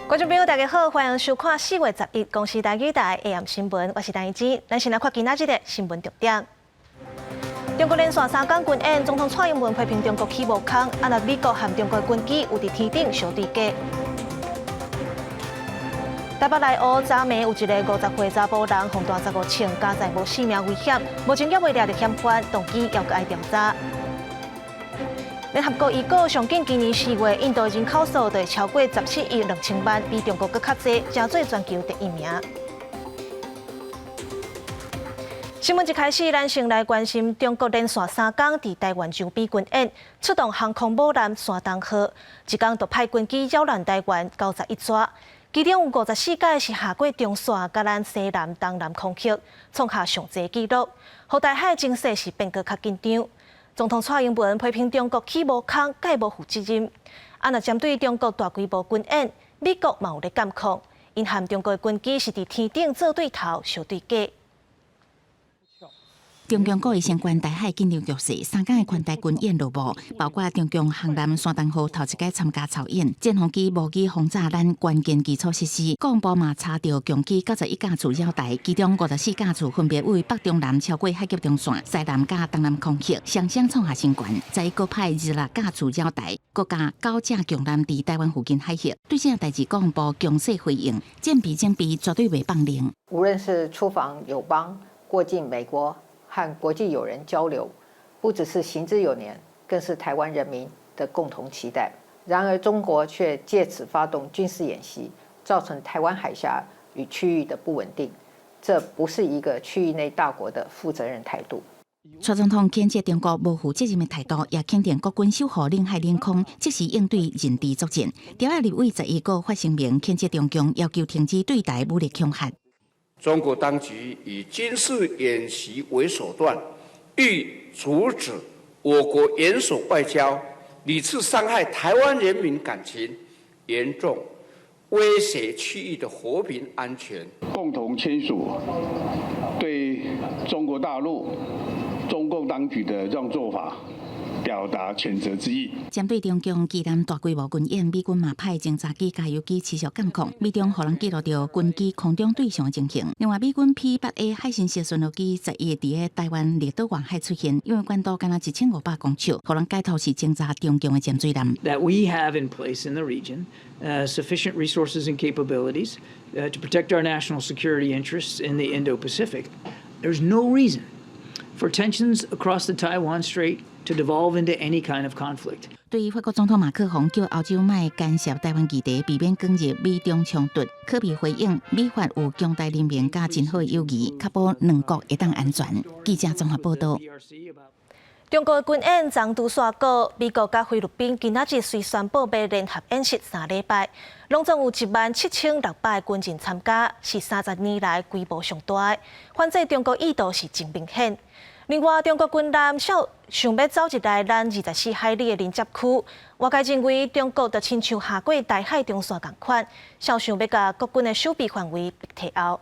觀眾朋友，大家好，歡迎收看4月11公視台語台 AM 新聞，我是陳怡之。咱先來看今仔日的新聞重點。中國連續三工軍演，總統蔡英文批評中國起無空，啊若美國和中國軍機有佇天頂相對過。台北內湖昨暝有一个50歲查埔人，予大15銃加載無性命危險，目前猶未掠著嫌犯，動機猶閣愛調查。聯合國預告，上緊今年4月，印度人口數就會超過17億2千萬，比中國閣較濟，成做全球第一名。新聞一開始，咱先來關心中國連續三工佇台灣周邊軍演，出動航空母艦山東號，一工就派軍機擾亂台灣91逝，其中有54擺是下過中線，佮咱西南、東南空域，創下上濟紀錄，予台海情勢是變閣較緊張。總統蔡英文批評中國起無空，蓋無負責任。啊，若針對中國大規模軍演，美國嘛有咧監控，𪜶和中國軍機是佇天頂做對頭，相對過。中共故意升懸台海緊張局勢，三工的環台軍演落幕，包括中共航艦山東號頭一擺參加操演，戰轟機模擬轟炸咱關鍵基礎設施，國防部嘛查著共機91架次繞台，其中54架次分別位北中南超過海峽中線、西南佮東南空域，雙雙創下新高。十一閣派26架次繞台，閣加九架共艦佇台灣附近海域。對這項代誌，國防部強勢回應，戰備整備絕對袂放任。無論是出訪友邦、過境美國，和國際友人交流，不只是行之有年，更是台灣人民的共同期待。然而，中國卻借此發動軍事演習，造成台灣海峽與區域的不穩定，這不是一個區域內大國的負責任態度。蔡總統譴責中國無負責任的態度，也肯定國軍守護領海領空，積極應對認知作戰。朝野立委11個發聲明譴責中共，要求停止對台武力恐嚇。中國當局以軍事演習為手段，欲阻止我國元首外交，屢次傷害台灣人民感情，嚴重威脅區域的和平安全。共同簽署對中國大陸中共當局的這種做法表達譴責之意。針對中共機艦大規模軍演，美軍嘛派偵察機、加油機持續監控，美中予人記錄著軍機空中對上的情形。另外，美軍 P-8A 海神式巡邏機11佇咧台灣列島外海出現，因為高度敢若1500公尺，予人解讀是偵察中共的潛水艦。 That we have in place in the region sufficient resources and capabilities to protect our national security interests in the Indo-Pacific. There's no reason for tensions across the Taiwan Strait to devolve into any kind of conflict. 對於法國總統馬克宏叫歐洲莫干涉台灣議題，避免捲入美中衝突，柯比回應美法有強大聯盟佮真好的友誼，確保兩國會當安全。記者綜合報導。中國軍演昨拄煞過，美國佮菲律賓今仔日隨宣布欲聯合演習3禮拜，攏總有17,600軍人參加，是30年來規模上大的。反制中國意圖是真明顯。另外，中國軍艦想想欲走入來咱24海里的鄰接區，外界認為中國就親像下過台海中線仝款，肖想欲共國軍的守備範圍逼退後。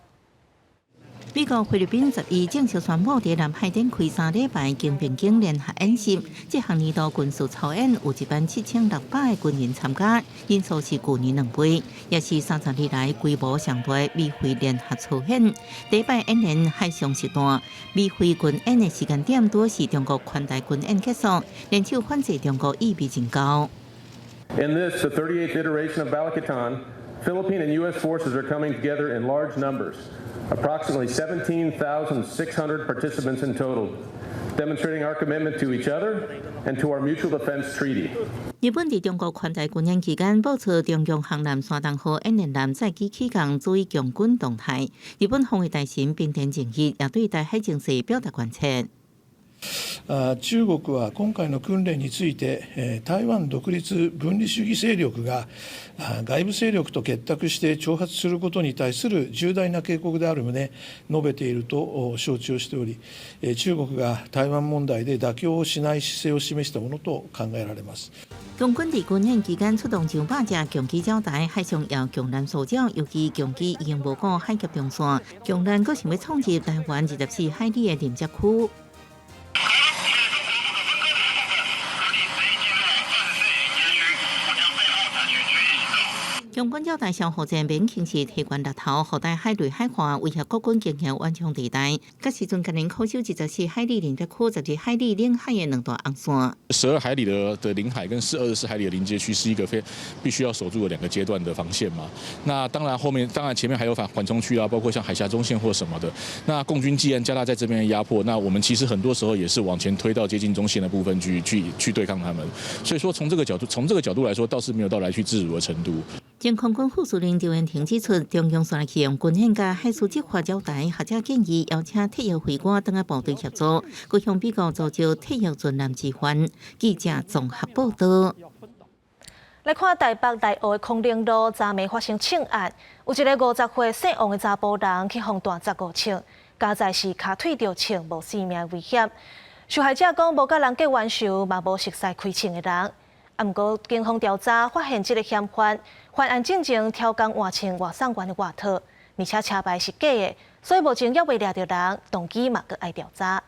美國、菲律賓11正式宣布，佇南海展開3禮拜肩並肩聯合演習。這項年度軍事操演有17,600個軍人參加，人數是舊年2倍，也是30年來規模上大美菲聯合操演。第一擺演練海上時段，美菲軍演的時間點拄是中國環台軍演結束，聯手反制中國意味真高。 In this, the 38th iteration of Balikatan, Philippine and U.S. forces are coming together in large numbers. Approximately 17,600 participants in total, demonstrating our commitment to each other and to our mutual defense treaty. 日本佇中國環台軍演期間，爆出中共航艦山東號演練艦載機起降，注意共軍動態。日本防衛大臣濱田正一也對台海情勢表達關切。中國は今回の訓練について、台灣獨立分離主義勢力が外部勢力と結託して挑発することに対する重大な警告である旨述べていると承知をしており、中國が台灣問題で妥協をしない姿勢を示したものと考えられます。共軍佇軍演期間出動上百架共機繞台，海上也共艦騷擾，尤其共機已經無顧海峽中線，共艦閣想欲闖入台灣24海里的臨接區。共軍繞台消防戰免輕視提懸獵頭，予台海內海岸威脅國軍經營緩衝地帶。這時陣，共人苦守24海里連接區、12海里領海的兩大紅線。 12海里的領海跟24海里的臨界區是一個非必須要守住的兩個階段的防線嘛。那當然後面當然前面還有反緩衝區啊，包括像海峽中線或什麼的。那共軍既然加大在這邊的壓迫，那我們其實很多時候也是往前推到接近中線的部分去對抗他們。所以說從這個角度來說，倒是沒有到來去自如的程度。前空軍副司令張延廷指出，中共紲來用軍演佮海事執法擾台，學者建議邀請退役飛官轉來部隊協助，閣向美國組織退役軍艦之範。記者綜合報道。來看台北內湖的康寧路，昨暝發生槍案，有一个50歲姓王的查埔人去予彈15槍，佳哉是跤腿著槍，無性命危險。受害者講無佮人結冤仇，嘛無熟似開槍的人。啊，毋過警方調查發現，這个嫌犯犯案進前刁工換穿外送員的外套，而且車牌是假的，所以目前猶未掠著人，動機嘛閣愛調查。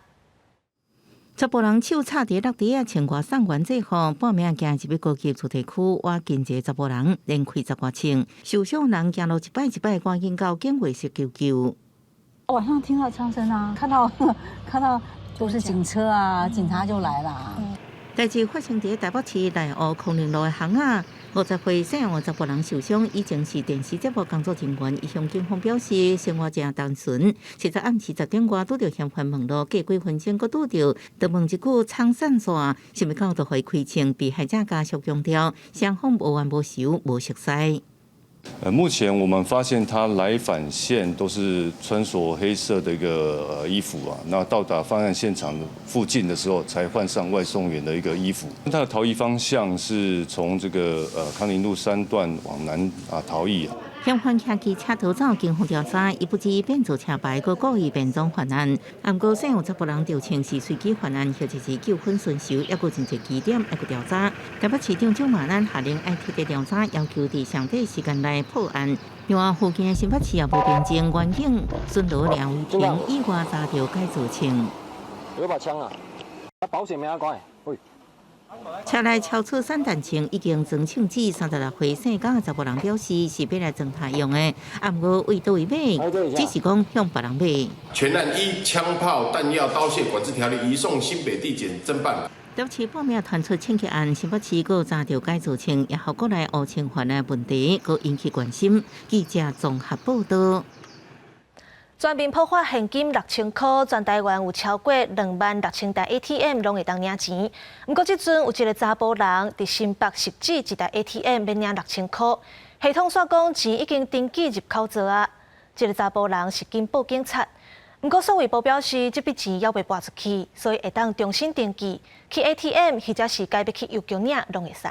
查埔人手插佇落地仔，穿外送員制服，半暝行入去高級住宅區，挖進一个查埔人，連開十外槍，受傷人行路一擺一擺，趕緊到警衛室求救。晚上聽到槍聲啊，看到都是警車啊，警察就來了。代誌發生佇台北市內湖康寧路的巷仔，50歲姓王查埔人受傷，以前是電視節目工作人員。伊向警方表示，生活誠單純。實在暗時10點外拄著嫌犯問路，過幾分鐘閣拄著，就問一句創啥線，想欲到就予伊開槍。被害者家屬強調，雙方無冤無仇，無熟似。目前我們發現他來返線都是穿着黑色的一個衣服啊，那到達犯案現場附近的時候，才換上外送員的一個衣服。他的逃逸方向是從這個康寧路三段往南啊逃逸。嫌犯騎機車逃走，警方調查，伊不止變造車牌，閣故意變裝犯案。毋過，姓王查埔人著槍是隨機犯案，或者是糾紛尋仇，猶閣真濟疑點，猶閣調查。台北市長蔣萬安下令愛徹底調查，要求佇上短時間內破案。另外，附近的新北市也無邊境，員警巡邏廖偉霆意外查著改造槍。有把槍啊！保險沒阿乖，喂。車內超出散彈槍，已經裝槍子。36歲姓賈的查埔人表示，是欲來裝他用的，啊，毋過為佗位買，只是講向別人買。全案依槍炮彈藥刀械管制條例移送新北地檢偵辦。台北市半暝傳出槍擊案，新北市閣查著改造槍，也予國內烏槍犯的問題，閣引起關心。記者綜合報道。全面普發現金6000箍，全台灣有超過26,000台 ATM 攏會當領錢。毋過這陣有一个查埔人佇新北汐止一台 ATM 欲領六千箍，系統煞講錢已經登記入口座啊。這个查埔人是緊報警察，毋過數位部表示，這筆錢猶未撥出去，所以會當重新登記去 ATM 或者是改欲去郵局領攏會使。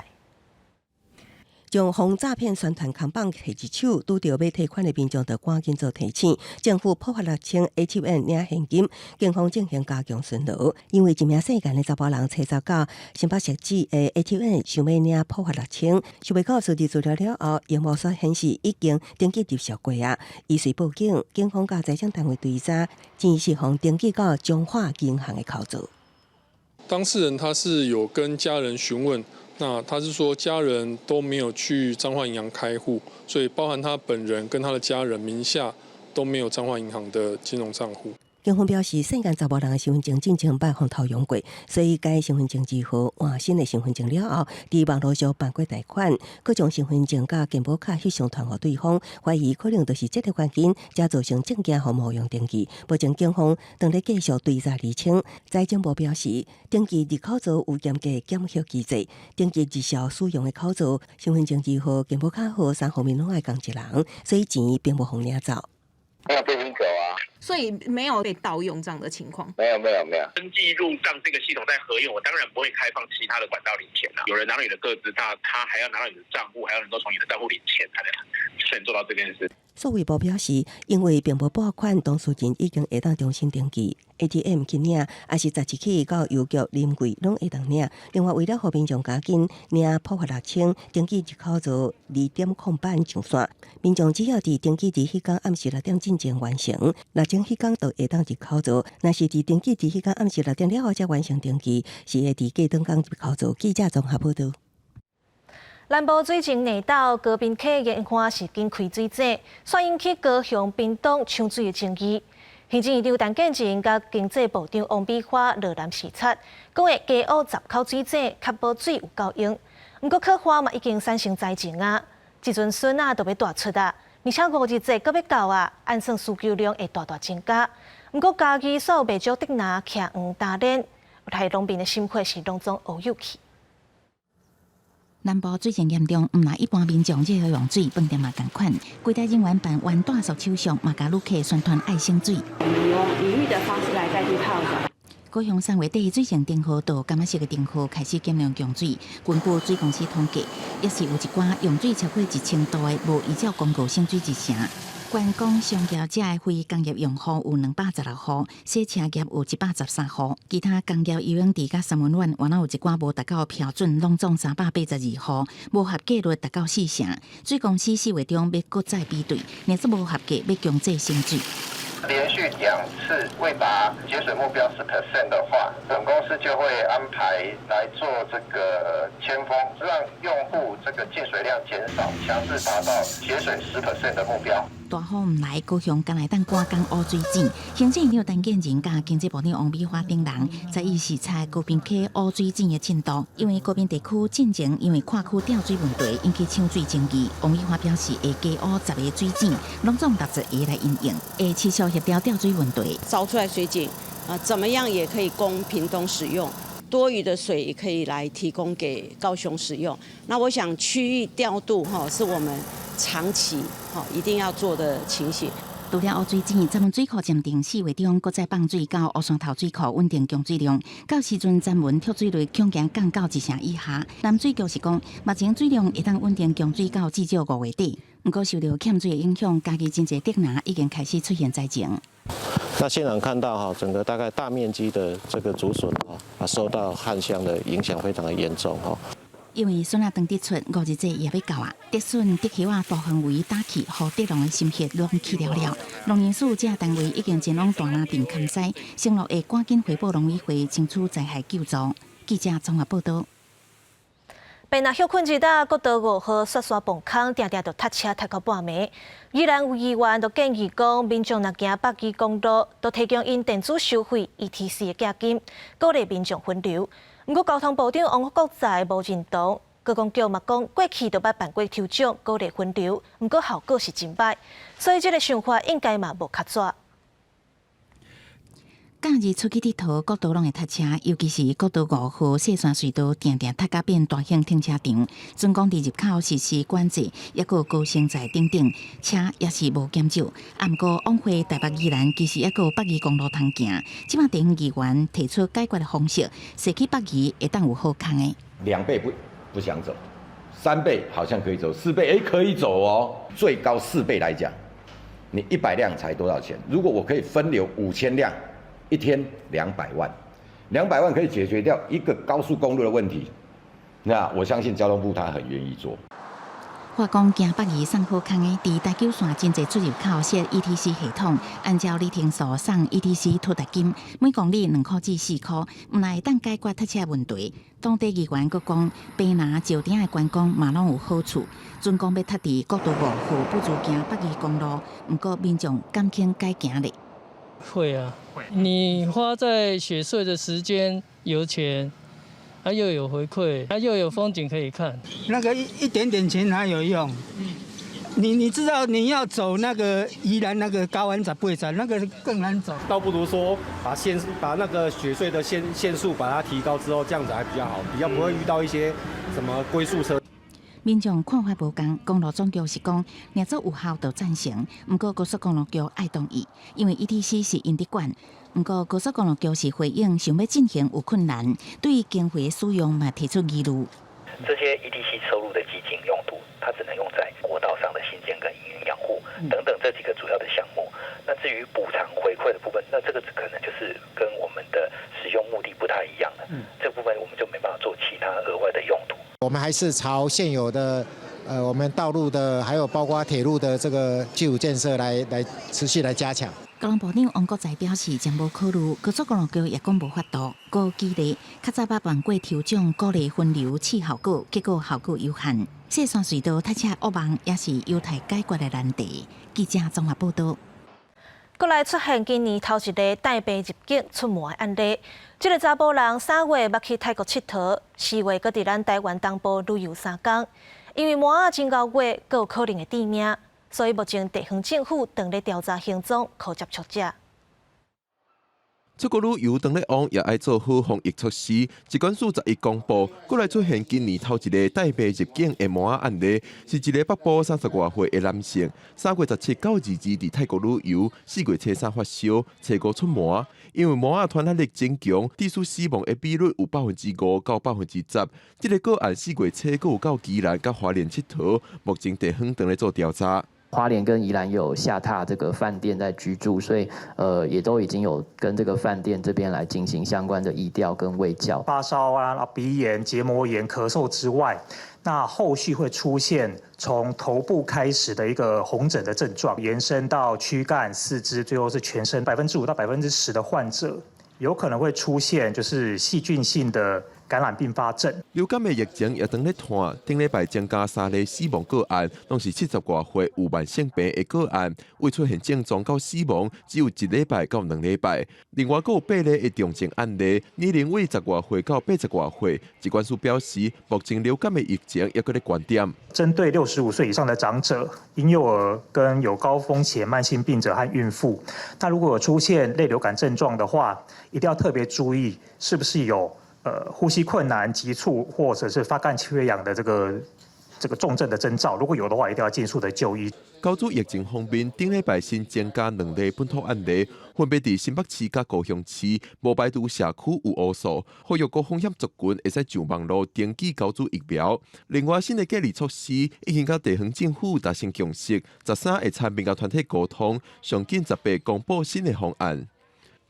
將防詐騙宣傳看板提佇手，拄著欲提款的民眾就趕緊做提醒。政府普發六千 ATM 領現金，警方進行加強巡邏。因為一名姓顏的查埔人初十到新北汐止的 ATM 想欲領普發六千，想袂到輸入資料了後，螢幕煞顯示已經登記入數過啊。伊隨報警，警方佮財政單位追查，錢是予登記到彰化銀行的口座。當事人他是有跟家人詢問。那他是說家人都沒有去彰化銀行開戶，所以包含他本人跟他的家人名下都沒有彰化銀行的金融賬戶。警方表示，姓顏查埔人的身份證進前捌予偷用過，所以改身份證字號換新的身份證了後，佇網路上辦過貸款，閣將身份證佮健保卡翕相傳予對方，懷疑可能就是這個原因，才造成證件予冒用登記。目前警方正咧繼續追查釐清。財政部表示，登記入口座有嚴格檢核機制，登記日常使用的口座、身份證字號、健保卡號三方面攏愛仝一人，所以錢並無予領走。沒有被領走啊，所以沒有被盜用這樣的情況。沒有沒有沒有，登記入賬這個系統在核驗，我當然不會開放其他的管道領錢啦。有人拿到你的個資，他還要拿到你的賬戶，還要能夠從你的賬戶領錢，才能做到這件事。數位部表示，因為並無撥款，當事人已經會當重新登記 ATM 去領，抑是十一起到郵局臨櫃攏會當領。另外，為了予民眾加緊領普發六千，登記入口座2.08上線，民眾只要佇登記日彼工暗時六點進前完成，六千彼工就會當入口座。若是佇登記日彼工暗時六點了後才完成登記，是會佇隔當工入口座。記者綜合報道。南部水情內鬥，高屏溪沿岸是緊開水井，煞引起高雄、屏東搶水的爭議。行政院長陳建仁佮經濟部長王美花落南視察，講會加挖十口水井，確保水有夠用。毋過洘旱嘛已經產生災情啊，這陣筍仔都欲大出啊，而且五日節閣欲到啊，按算需求量會大大增加。毋過嘉義煞有袂少竹林徛黃焦練，害農民的心血是攏總烏有去。南部水情嚴重，毋但一般民眾日常用水，飯店嘛仝款。櫃台人員辦完大數手續，嘛共旅客宣傳愛省水。我們用淋浴的方式來代替泡澡。高雄三月底水情燈號到柑仔色的燈號開始減量供水。根據水公司統計，抑是有一寡用水超過1000度的無依照公告省水一成。觀光商業者的非工業用戶有216戶，洗車業有113戶，其他工業游泳池佮三溫暖，原來有一寡無達到標準，攏總382戶，無合格率達到四成。水公司4月中欲閣再比對，若是無合格，欲強制省水。連續兩次未達節水目標10% 的話，本公司就會安排來做這個鉛封，讓用戶這個進水量減少，強制達到節水10% 的目標。大雨毋來，高雄敢會當趕工挖水井。行政院長陳建仁佮經濟部長王美花等人在意視察高屏溪挖水井的進度，因為高屏地區進前因為跨區調水問題引起搶水爭議。王美花表示會加挖10個水井，攏總60個來應用，會持續協調調水問題。鑿出來水井啊，怎麼樣也可以供屏東使用，多餘的水也可以來提供給高雄使用。那我想區域調度哈，是我們長期一定要做的情形。除了挖水井，曾文水庫暫定4月中閣再放水到烏山頭水庫穩定供水量。到時陣曾文蓄水率恐驚降到一成以下。南水局是講，目前水量會當穩定供水到至少5月底。毋過受著欠水的影響，嘉義真濟竹林已經開始出現災情。那現場看到哈，整個大概大面積的這個竹筍啊，受到旱象的影響非常的嚴重哈。因為筍仔當得出，五日節也欲到啊！竹筍、竹葉仔大範圍打去，予竹農的心血攏去了了。農林署這單位已經前往大林鎮勘災，承諾會趕緊回報農委會，爭取災害救助。記者綜合報道。平日歇睏日啊，國道5號雪山崩空，定定就塞車塞到半暝。宜蘭有議員就建議講，民眾若行北宜公路，就提供𪜶電子收費 ETC 的價金，鼓勵民眾分流。毋過交通部長王國材無認同，高公局嘛講過去就捌辦過抽獎鼓勵分流，毋過效果是真歹，所以這个想法應該嘛無較紙。假日出去𨑨迌，國道攏會塞車，尤其是國道5號雪山隧道，定定塞甲變大型停車場。準講佇入口實施管制，抑閣高升載等等，車也是無減少。啊，毋過往回台北宜蘭其實抑閣有北宜公路通行。這馬地方議員提出解決的方式，踅去北宜會當有好康的。2倍不想走，3倍好像可以走，四倍可以走哦，最高四倍來講，你100輛才多少錢？如果我可以分流5000輛。一天兩百萬，兩百萬可以解決掉一個高速公路的問題。那我相信交通部他很願意做。話講行北宜送好康的，佇台九線真濟出入口設 ETC 系統，按照里程數送 ETC 突達金，每公里2塊至4塊，毋但會當解決塞車問題。當地議員閣講，白拿石碇的觀光嘛攏有好處。準講欲塞佇國道5號，不如行北宜公路，毋過民眾敢肯改行咧？會啊，你花在雪隧的時間、油錢，啊又有回饋，啊又有風景可以看。那個一點點錢還有用。你知道你要走那個宜蘭那個高安十八站，那個更難走。倒不如說把那個雪隧的限速把它提高之後，這樣子還比較好，比較不會遇到一些什麼龜速車。民眾看法無仝，公路總局是講，若做有效就贊成，毋過高速公路局愛同意，因為 ETC 是𪜶佇管。毋過高速公路局是回應，想欲進行有困難，對經費使用嘛提出疑慮。這些 ETC 收入的基金用途，它只能用在國道上的興建跟營運養護等等這幾個主要的項目。那至於補償回饋的部分，那這個可能就是跟我們的使用目的不太一樣了。這部分我們就沒辦法做其他額外的用途。我們還是朝現有的，我們道路的，還有包括鐵路的這個基礎建設來持續來加強。交通部長王國材表示，暫無考慮，高速公路局也講無法度。閣舉例，較早捌辦過抽獎鼓勵分流試效果，結果效果有限。雪山隧道塞車惡夢也是有待解決的難題。記者綜合報道。閣來出現今年頭一例帶病入境出門的案例。這个查埔人3月欲去泰國𨑨迌，4月閣佇咱台灣東部旅遊3工，因為麻仔真𠢕月閣有可能會致命，所以目前地方政府正咧調查行蹤，予接觸者。出國旅遊當咧旺，也愛做好防疫措施。疾管署11公布，閣來出現今年頭一例帶病入境的麻仔案例，是一个北部30外歲的男性，3月17到22佇泰國旅遊，4月初3發燒，初五出門，因為麻仔傳染力真強，致使死亡的比率有5%到10%。這个個案4月初閣有到宜蘭佮花蓮𨑨迌，目前地方正咧做調查。花蓮跟宜蘭有下榻這個飯店在居住，所以也都已經有跟這個飯店這邊來進行相關的疫調跟衛教。發燒啊、鼻炎、結膜炎、咳嗽之外，那後續會出現從頭部開始的一個紅疹的症狀，延伸到軀幹、四肢，最後是全身。5%到10%的患者有可能會出現就是細菌性的感染併發症。流感的疫情也正咧湠，頂禮拜增加三例死亡個案，攏是70外歲有慢性病的個案，未出現症狀到死亡只有1禮拜到2禮拜。另外，閣有八例的重症案例，年齡為10外歲到80外歲。疾管署表示，目前流感的疫情猶閣咧懸點。針對65歲以上的長者、嬰幼兒跟有高風險慢性病者和孕婦，那如果有出現類流感症狀的話，一定要特別注意是不是有呼吸困難、急促或者是發乾缺氧的這個重症的徵兆，如果有的話，一定要盡速的就醫。猴子疫情方面，頂禮拜新增加兩例本土案例，分別佇新北市佮高雄市，無排除社區有烏數，呼籲高風險族群會使上網路登記猴子疫苗。另外，新的隔離措施已經佮地方政府達成共識，13會參民間團體溝通，上緊18公布新的方案。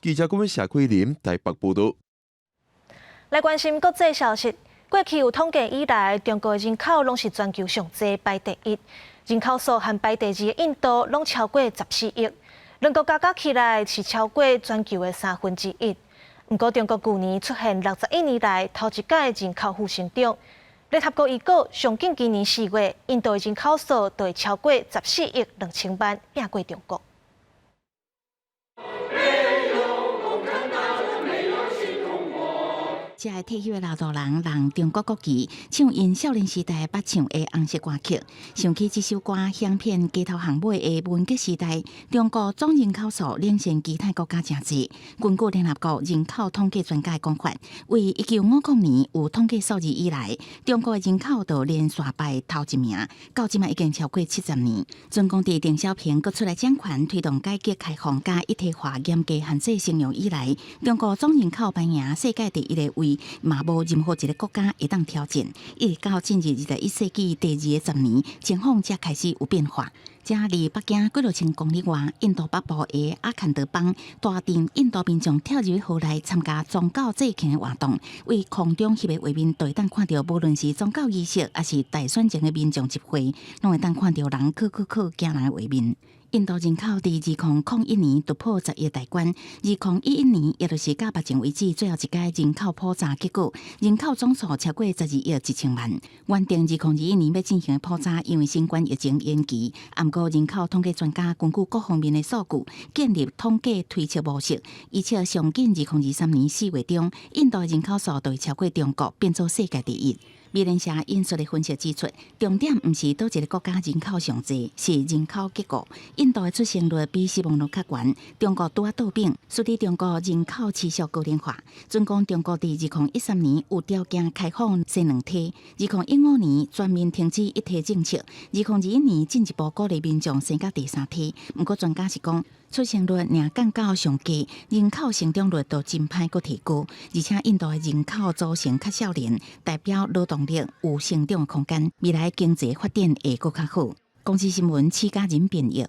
記者顧問謝桂林台北報道。來關心國際消息，過去有統計以來，中國的人口攏是全球上濟排第一，人口數和排第二的印度攏超過14億，兩國加加起來是超過全球的1/3。毋過中國舊年出現61年來頭一擺人口負成長，聯合國預告，上緊今年4月，印度的人口數就會超過14億2千萬，拚過中國。這个退休的老大人，讓中國國旗唱𪜶少年時代捌唱的紅色歌曲，想起這首歌響遍街頭巷尾的文革時代，中國總人口數領先其他國家誠濟。根據聯合國人口統計專家的講法，為1950年有統計數字以來，中國的人口就連續排頭一名，到這馬已經超過70年。中共佇鄧小平閣出來掌權，推動改革開放佮一體化嚴格限制生育以來，中國總人口排名世界第一个位。嘛無任何一个國家會當挑戰。一直到進入21世紀第二个十年，情況才開始有變化。這離北京幾落千公里外，印度北部的阿坎德邦大鎮，印度民眾跳入河內參加宗教祭慶的活動，為空中翕的畫面，就會當看著，無論是宗教儀式，抑是大選前的民眾集會，攏會當看著人去去去驚人的畫面。印度人口佇2001年突破10億大關，2011年，也就是到目前為止最後一擺人口普查結果，人口總數超過12億1千萬。原定2021年欲進行的普查，因為新冠疫情延期。毋過人口統計專家根據各方面的數據，建立統計推測模式，預測上緊2023年4月中，印度的人口數就會超過中國，變做世界第一。美聯社引述的分析指出，重點毋是佗一个國家人口上濟，是人口結構。印度的出生率比死亡率較懸，中國拄仔倒反，使得中國人口持續高齡化。準講中國佇2013年有條件開放生兩胎，2015年全面停止一胎政策，2021年進一步鼓勵民眾生甲第三胎。毋過專家是講，出生率若降到上低，人口成長率就真歹閣提高。而且印度的人口組成較少年，代表勞動力有成長的空間，未來經濟發展會閣較好。公視新聞，施嘉仁編譯。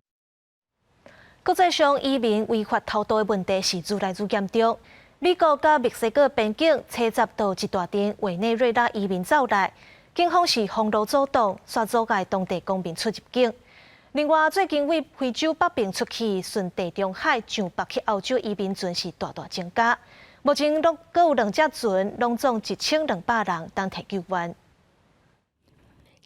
國際上移民違法偷渡的問題是愈來愈嚴重。美國佮墨西哥邊境初十就一大陣委內瑞拉移民走來，警方是封路阻擋，煞阻礙當地公民出入境。另外，最近對非洲北邊出去，順地中海上北去歐洲移民船是大大增加。目前攏閣有兩隻船，攏總1200人等待救援。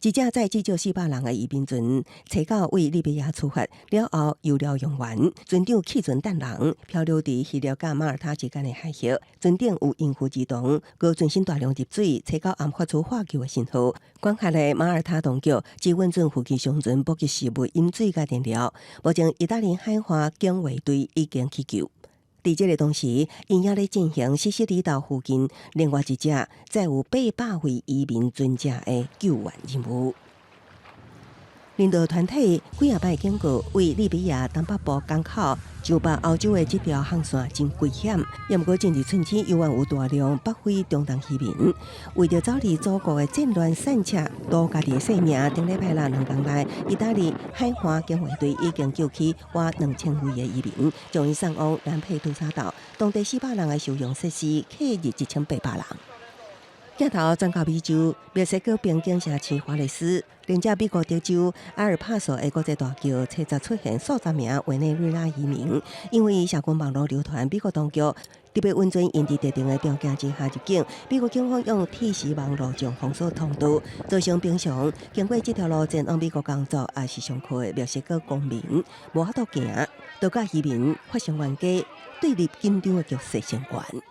一隻載至少400人的移民船，初九對利比亞出發，了後油料用完，船長棄船等人，漂流佇希臘佮馬耳他之間的海域。船頂有孕婦兒童，閣船身大量入水，初九暗發出獲救的信號。管轄的馬耳他當局只允准附近商船補給食物、飲水佮燃料。目前，意大利海岸警衛隊已經去救。佇這个同時，𪜶也咧進行西西里島附近另外一隻載有800位移民船隻的救援任務。人道團體幾仔擺警告，對利比亞東北部港口上北歐洲的這條航線真危險。也毋過，政治春天猶原有大量北非、中東移民，為著走離祖國的戰亂散赤，奪家己的性命。頂禮拜六2工內，意大利海岸警衛隊已經救起倚2000位的移民，將𪜶送往蘭佩杜沙島，當地400人的收容設施，客入1800人。鏡頭轉到美洲，墨西哥邊境城市華雷斯，連接美國德州埃爾帕索的國際大橋，初十出現數十名委內瑞拉移民，因為社群網路流傳美國當局特別允准𪜶佇特定的條件之下入境。美國警方用鐵絲網路障封鎖通道，造成平常經過這條路前往美國工作抑是上課的墨西哥公民無法度行，都佮移民發生冤家，對立緊張的局勢升懸。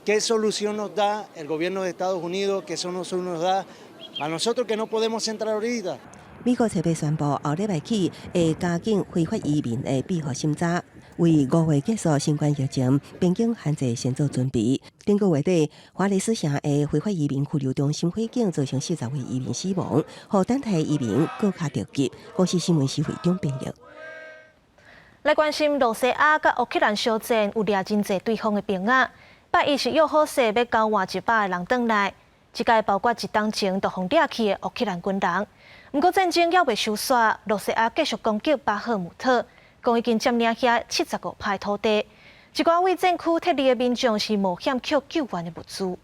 ¿Qué solución nos da el gobierno de Estados Unidos? ¿Qué solución nos da a nosotros que no podemos entrar ahorita? 美國初八宣布，後禮拜起會加緊非法移民的庇護審查，為5月結束新冠疫情邊境限制先做準備。頂個月底，華雷斯城的非法移民拘留中心火警造成40位移民死亡，予等待移民閣較著急。公視新聞施會長編譯。來關心露西亞佮烏克蘭相戰，有掠真濟對方的兵仔。拜一是約好勢欲交換100個人轉來，這屆包括一冬前就予掠去的烏克蘭軍人。毋過戰爭猶未收煞，露西亞繼續攻擊巴赫姆特，講已經佔領遐75%土地。一寡對戰區撤離的民眾是冒險抾救援的物資。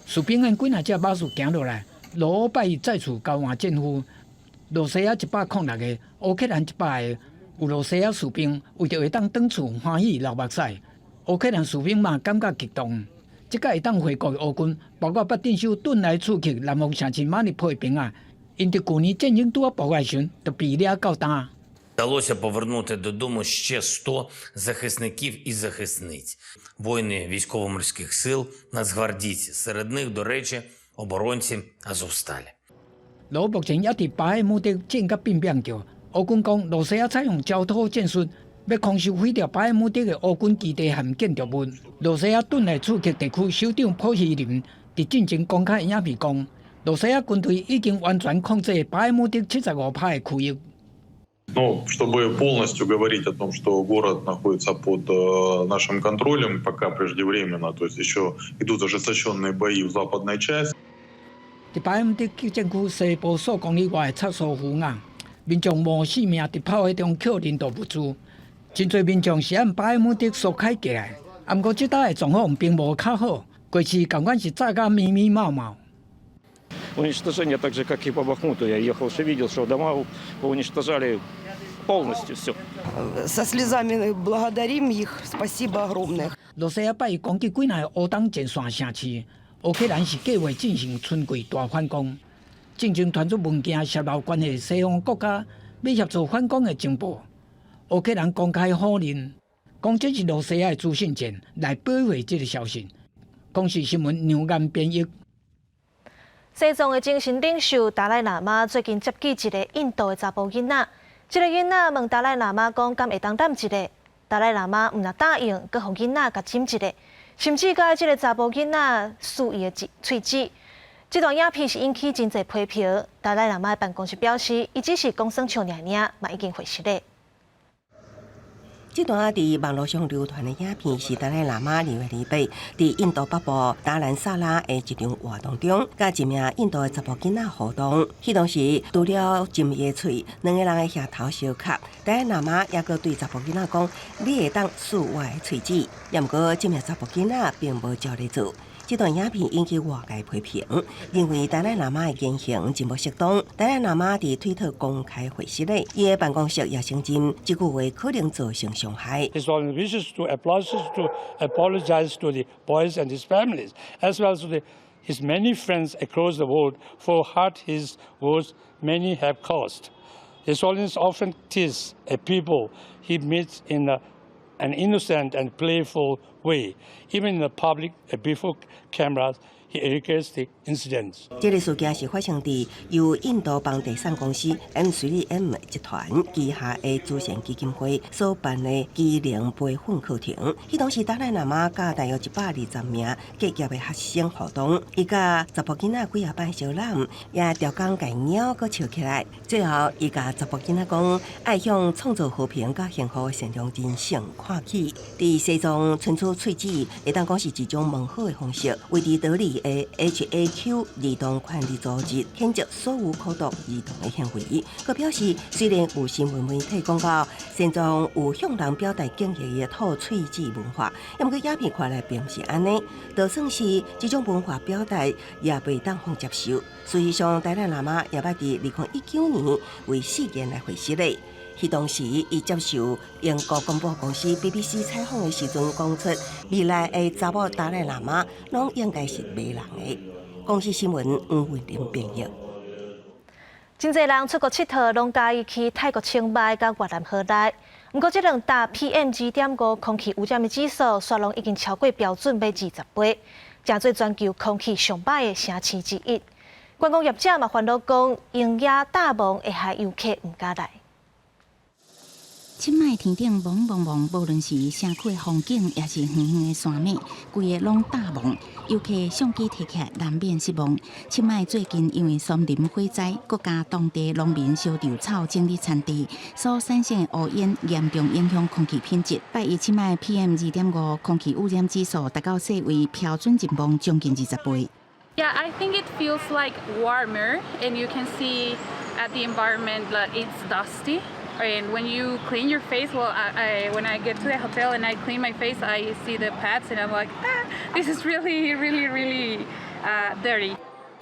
士兵按幾若隻馬術行落來，羅拜一再次交換戰俘。露西亞106個，烏克蘭100個。有露西亞士兵為著會當轉厝歡喜流目屎。烏克蘭士兵嘛感覺激動。這擺會當回國的烏軍，包括捌鎮守頓內茨克南方城市馬里波的兵仔，𪜶佇舊年戰爭拄仔爆發時，就被掠到今。 Вдалося повернути додому ще 100 захисників і захисниць, воїни військово-морських сил, нацгвардійці. Серед них, до речі, оборонці Азовсталі. 羅目前猶佇巴赫姆特戰甲變變叫，烏軍講露西亞採用焦土戰術，欲空襲毀掉巴赫姆特的烏軍基地和建築物。露西亞頓內茨克地區首長普希林佇進前公開影片講，露西亞軍隊已經完全控制巴赫姆特75%的區域。 Но чтобы полностью говорить о том, что город находится под нашим контролем, пока преждевременно, то есть еще идут ожесточенные бои в западной части. 佇巴赫姆特激戰區西部數公里外的插蘇湖仔，民眾冒性命佇炮火中抾人道物資。真濟民眾是按巴赫姆特疏開過來，毋過這搭的狀況並無較好，過去仝款是炸甲密密麻麻。 Уничтожение так же, как и по Бахмуту. Я ехал, все видел, что дома уничтожали полностью все. Со слезами благодарим их, спасибо огромное. 露西亞拜一攻擊幾若個烏東前線城市，烏克蘭是計劃進行春季大反攻。進前傳出文件洩露關係西方國家欲協助反攻的情報，烏克蘭公開否認，講這是露西亞的資訊戰來保護這个消息。公視新聞梁岩編譯。西藏的精神領袖達賴喇嘛最近接見一个印度的查埔囡仔，這个囡仔問達賴喇嘛講，敢會當攬一下？達賴喇嘛毋但答應，閣予囡仔共親一下，甚至共這个查埔囡仔欶伊的喙舌。這段影片是引起真濟批評。達賴喇嘛的辦公室表示，伊只是講耍笑爾爾，嘛已經回實咧。這段佇網路上流傳的影片是達賴喇嘛2月28佇印度北部達蘭薩拉的一場活動中，佮一名印度的查埔囡仔互動。彼當時除了親伊的喙，兩個人的額頭相磕。達賴喇嘛猶閣對查埔囡仔講：你會當欶我的喙舌。毋過，這名查埔囡仔並無照咧做。這段影片引起外界批評，認為達賴喇嘛的言行真無適當。達賴喇嘛佇推特公開回釋咧，伊的辦公室也承認這句話可能造成傷害。 His Holiness wishes to apologize to the boys and his families, as well as to his many friends across the world for hurt his words many have caused. His Holiness often teases a people he meets in an innocent and playful way, even in the public before cameras. He regrets the incidents. 這个事件是發生佇由印度房地產公司 M3M 集團旗下的慈善基金會所辦的機能培訓課程。彼當時達賴喇嘛佮大約120名結業的學生互動，伊佮查埔囡仔幾仔擺相攬，也調工共貓閣笑起來。最後，伊共查埔囡仔講，愛向創造和平佮幸福的善良人生看齊。佇西藏伸出喙齒，會當講是一種問好的方式，位佇德里的 HAQ 兒童權利組織譴責所有苦毒兒童的行為。閣表示，雖然有新聞媒體講到西藏有向人表達敬意的吐喙齒文化，毋過影片看來並毋是按呢，就算是這種文化表達也袂當予接受。事實上，達賴喇嘛也捌佇2019年為事件來回釋咧。彼當時，伊接受英國廣播公司 BBC 採訪的時陣，講出未來的查某達賴喇嘛攏應該是迷人的。公視新聞黃慧玲編譯。真濟人出國𨑨迌，攏佮意去泰國清邁佮越南河內。毋過，這兩搭 PM 2.5空氣污染的指數，煞攏已經超過標準欲20倍，成做全球空氣上歹的城市之一。觀光業者嘛煩惱講，蠅仔罩霧會害遊客毋敢來。清邁天頂濛濛濛，無論是城區的風景，抑是遠遠的山脈，規个攏罩霧。遊客相機提起來，難免失望。清邁最近因為松林火災，閣佮當地農民燒稻草整理田地，所產生的烏煙嚴重影響空氣品質。拜一清邁 PM 2.5空氣污染指數達到世衛標準值將近20倍。 Yeah, I think it feels like warmer, and you can see at the environment that it's dusty. And when you clean your face, well, when I get to the hotel and I clean my face, I see the pads and I'm like, ah, this is really, really, really dirty.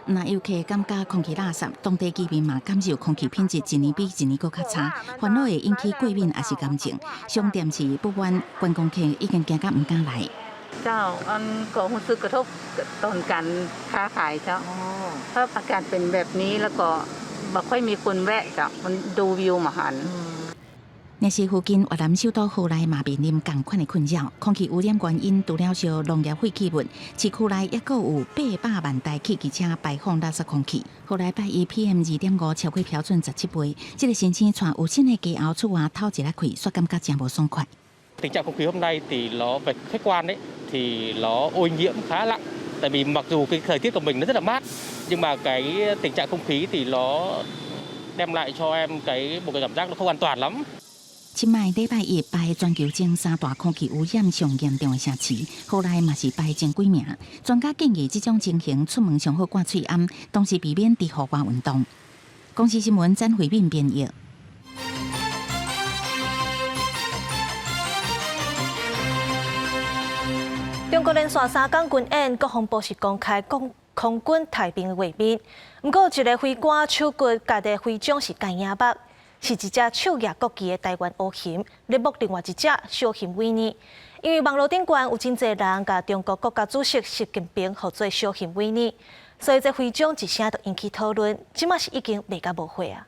若遊客感覺空氣垃圾，當地居民嘛感受空氣品質一年比一年閣較差，煩惱會引起過敏抑是癌症。上點是不滿觀光客已經驚甲毋敢來。 ເຈົ້າ ອັນກໍຮູ້ສຶກກະທົບຕໍ່ການຄ້າຂາຍເຈົ້າ ຖ້າອາກາດເປັນແບບນີ້ແລ້ວກໍບໍ່ຄ່ອຍມີຄົນແວະເຈົ້າ ມັນດູວິວມາຫັນ若是附近越南首都河內嘛面臨仝款的困擾，空氣污染原因除了燒農業廢棄物，市區內猶閣有800萬台汽機車排放垃圾空氣。河內拜一 PM 2.5超過標準17倍，這个申請帶有新的雞喉出外透一下氣，煞感覺誠無爽快。 Tình trạng không khí hôm nay thì nó về khách quan ấy thì nó ô nhiễm khá nặng. Tại vì mặc dù cái thời tiết của mình nó rất là mát, nhưng mà cái tình trạng không khí thì nó đem lại cho em một cái cảm giác nó không an toàn lắm. 清邁禮拜一排全球前三大空氣污染上嚴重的城市，河內嘛是排前幾名。專家建議這種情形出門上好掛喙罨，同時避免佇戶外運動。公視新聞詹慧敏編譯。中國連續3工軍演，國防部是公開講空軍刣兵的畫面。毋過，一个飛官手骨夾的徽章是奸影目，是一隻手舉國旗的台灣烏熊，咧摸另外一隻小熊維尼。因為網路頂懸有真濟人共中國國家主席習近平號做小熊維尼，所以這徽章一聲就引起討論。這馬是已經賣甲無貨啊！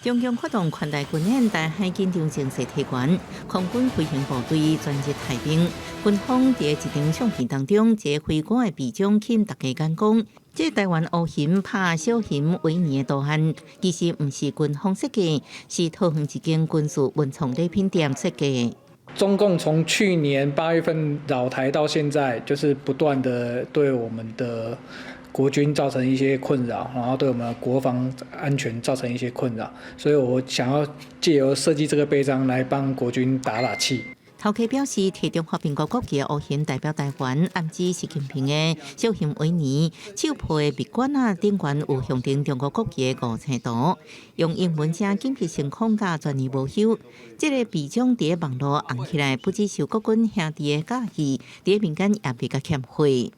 中共發動寬大軍演，台海緊張情勢提懸，空軍飛行部隊全日刣兵。軍方佇一張相片當中，一个飛官的臂章吸引大家眼光。這台灣烏熊拍小熊維尼的圖案，其實毋是軍方設計，是桃園一間軍事文創禮品店設計。中共從去年8月份擾台到現在，就是不斷的對我們的國軍造成一些困擾，然後對我們的國防安全造成一些困擾，所以我想要借由設計這個臂章來幫國軍打打氣。頭家表示，提中華民國國旗的烏熊代表台灣，暗指習近平的小熊維尼手抱的蜜罐仔頂懸有象徵中國國旗的五星圖，用英文寫緊急升空佮全年無休。這个臂章佇網路紅起來，不只受國軍兄弟的佮意，佇民間也比較欠惠。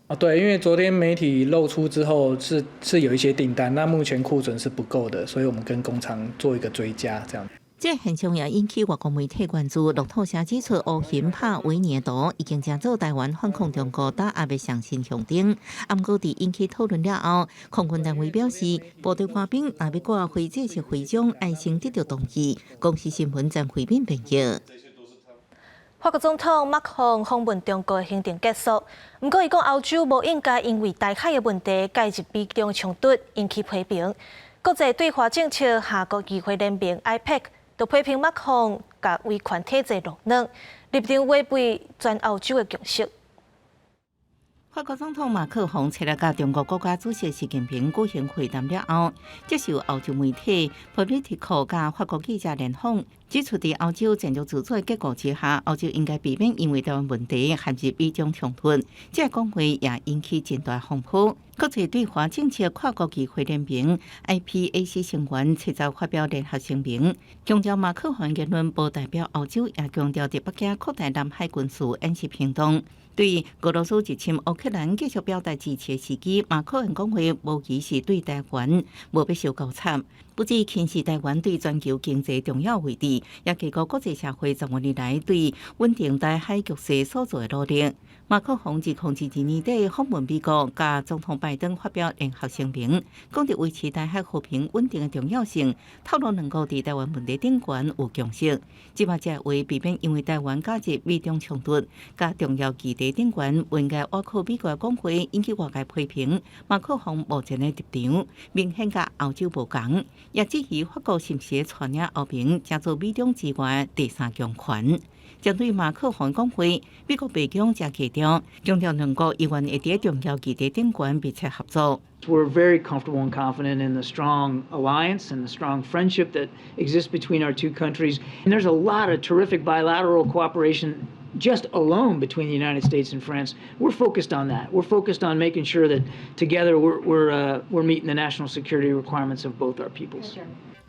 啊，對，因為昨天媒體露出之後是有一些訂單，那目前庫存是不夠的，所以我們跟工廠做一個追加，這樣。這個現象也引起外國媒體關注。路透社指出，烏熊拍維尼的圖已經成做台灣反抗中國打壓的上新象徵。毋過，佇引起討論了後，空軍單位表示，部隊官兵若欲掛非正式徽章，愛先得著同意。公視新聞曾慧敏編譯。法國總統馬克宏訪問中國的行程結束，毋過伊講歐洲無應該因為台海的問題介入美中衝突，引起批評。國際對華政策跨國議會聯盟 AIPAC 就批評馬克宏共威權體制落軟，立場違背全歐洲的共識。法國總統馬克宏七日佮中國國家主席習近平舉行會談了後，接受歐洲媒體 Politico 佮法國記者聯訪，指出佇歐洲戰略自主的結構之下，歐洲應該避免因為台灣問題陷入美中衝突。這個講話也引起真大風波。國際對華政策跨國議會聯盟 AIPAC 成員七十發表聯合聲明，強調馬克宏言論無代表歐洲，也強調佇北京擴大南海軍事演習行動。對俄羅斯入侵烏克蘭繼續表達支持的時機，馬克宏講話無疑是對台灣無欲相交插，不只輕視台灣對全球經濟重要位置，也低估國際社會10多年來對穩定台海局勢所做的努力。馬克宏2022年底訪問美國，佮總統拜登發表聯合聲明，講著維持台海和平穩定的重要性，透露兩國佇台灣問題頂懸有共識。這擺這話避免因為台灣加入美中衝突，佮重要議題頂懸，應該倚靠美國講話引起外界批評。馬克宏目前的立場明顯佮歐洲無仝，也質疑法國是毋是帶領歐盟成做美中之外第三強權。針對馬克宏講話，美國白宮誠強調，強調兩國依然會佇重要議題頂懸密切合作。 We're very comfortable and confident in the strong alliance and the strong friendship that exists between our two countries. And there's a lot of terrific bilateral cooperation just alone between the United States and France. We're focused on that. We're focused on making sure that together we're meeting the national security requirements of both our peoples.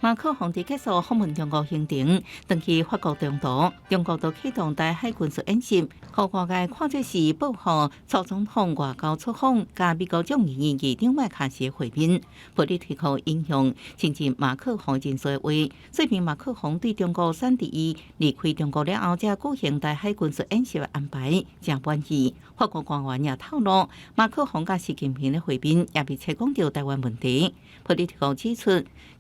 馬克宏佇結束訪問中國行程，轉去法國中途，中國就啟動台海軍事演習，予外界看做是報復蔡總統外交出訪，佮美國眾議院議長麥卡錫會面。普利提克引用親近馬克宏人士的話，說明馬克宏對中國選佇伊離開中國了後，才舉行台海軍事演習的安排誠滿意。法國官員也透露，馬克宏佮習近平的會面也密切講著台灣問題。普利提克指出，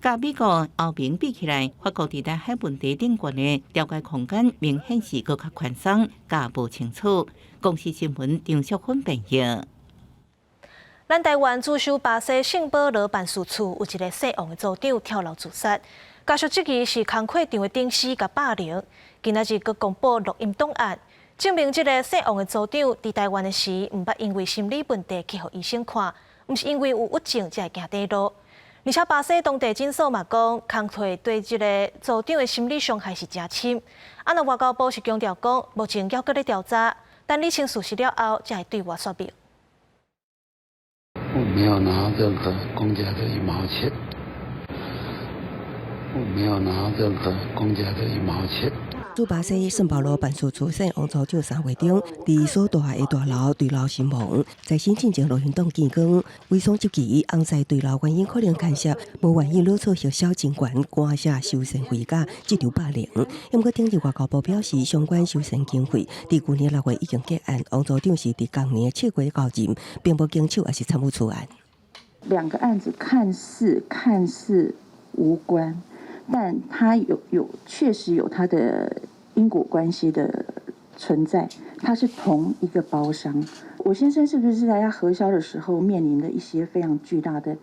佮美國歐盟比起來，法國佇台海問題頂懸的調解空間明顯是閣較寬鬆、佮無清楚。公視新聞張淑芬編譯。咱台灣駐守巴西聖保羅辦事處有一个姓王的組長跳樓自殺，家屬質疑是工課場的頂司共霸凌。今仔日閣公布錄音檔案，證明這个姓王的組長佇台灣的時，毋捌因為心理問題去予醫生看，毋是因為有鬱症才會行短路。而且巴西當地診所嘛講，工課對這个組長的心理傷害是誠深。啊，若外交部是強調講，目前猶閣咧調查，等理清事實了後，才會對外說明。我沒有拿任何公家的一毛錢，我沒有拿任何公家的一毛錢。駐巴西聖保羅辦事處姓王組長3月中，佇所蹛的大樓墜樓身亡。在申請前錄音檔見光，偽裝質疑翁婿墜樓原因可能牽涉無願意攞出核銷人員官舍修繕費佮職場霸凌。毋過頂日外交部表示，相關修繕經費佇舊年6月已經結案，王組長是佇今年7月到任，並無經手抑是參與此案。兩個案子看似無關。但它確實有它的因果關係的存在，它是同一個包商。我先生是不是在他核銷的時候面臨了一些非常巨大的